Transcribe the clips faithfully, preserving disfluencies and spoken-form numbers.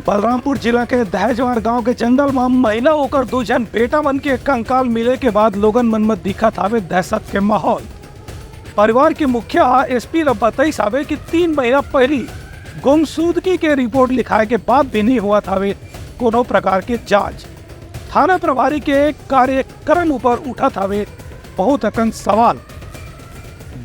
बलरामपुर जिला के दहेजवार गांव के जंगल म महिला ओकर दो झन बेटा मन के कंकाल मिले के बाद लोगन मन म दिखत हावे दहशत के माहौल। परिवार के मुखिया एसपी ल बताइस हावे कि तीन महीना पहिली गुमशुदगी के रिपोर्ट लिखाए के बाद भी नहीं होवत हावे कोनो प्रकार के जांच। थाना प्रभारी के कार्यक्रम ऊपर उठत हावे बहुत अकन सवाल।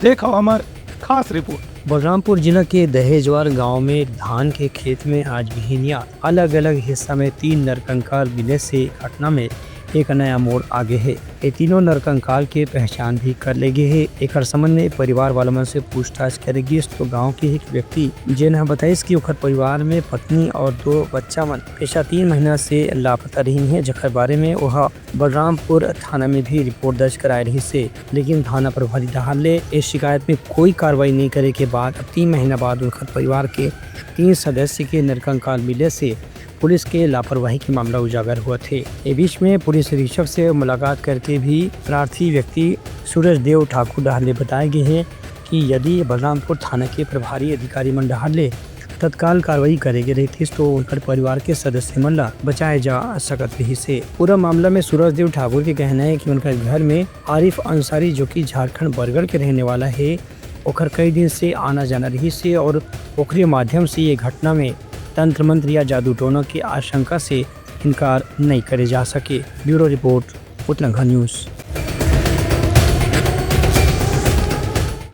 देखो हमर खास रिपोर्ट। बलरामपुर जिला के दहेजवार गांव में धान के खेत में आज बिहिनिया अलग-अलग हिस्सा में तीन नरकंकाल मिले से घटना में एक नया मोड़ आगे हे। ये तीनों नरकंकाल के पहचान भी कर ले गे हे। एकर संबंध में परिवार वाला मन से पूछताछ करे गिस तो गांव के एक व्यक्ति जेन ह बताइस कि ओकर परिवार में पत्नी और दो बच्चा मन पिछला तीन महीना से लापता रहिन हे, जेकर बारे में ओह बलरामपुर थाना में भी रिपोर्ट दर्ज कराए रहिस हे, लेकिन थाना प्रभारी डहार ले इस शिकायत में कोई कार्रवाई नहीं करे के बाद अब तीन महीना बाद उनकर परिवार के तीन सदस्य के नरकंकाल मिले से पुलिस के लापरवाही के मामला उजागर हुआ थे। ए बीच में पुलिस अधीक्षक से मुलाकात करके भी प्रार्थी व्यक्ति सूरज देव ठाकुर डहार ले बताए गए हैं कि यदि बलरामपुर थाना के प्रभारी अधिकारी मन डहार ले तत्काल कार्रवाई करे गे रहितिस तो उनकर परिवार के सदस्य मन ला बचाए जा सकत रहिस हे। पूरा मामला में सूरज देव ठाकुर के कहना है कि उनकर घर में आरिफ अंसारी, जो कि झारखंड बरगढ़ के रहने वाला है, ओकर कई दिन से आना जाना रहिस हे और ओकरे माध्यम से ये घटना में तंत्र मंत्र या जादू टोना के आशंका से इनकार नहीं करे जा सके। Bureau report, Uttarakhand news.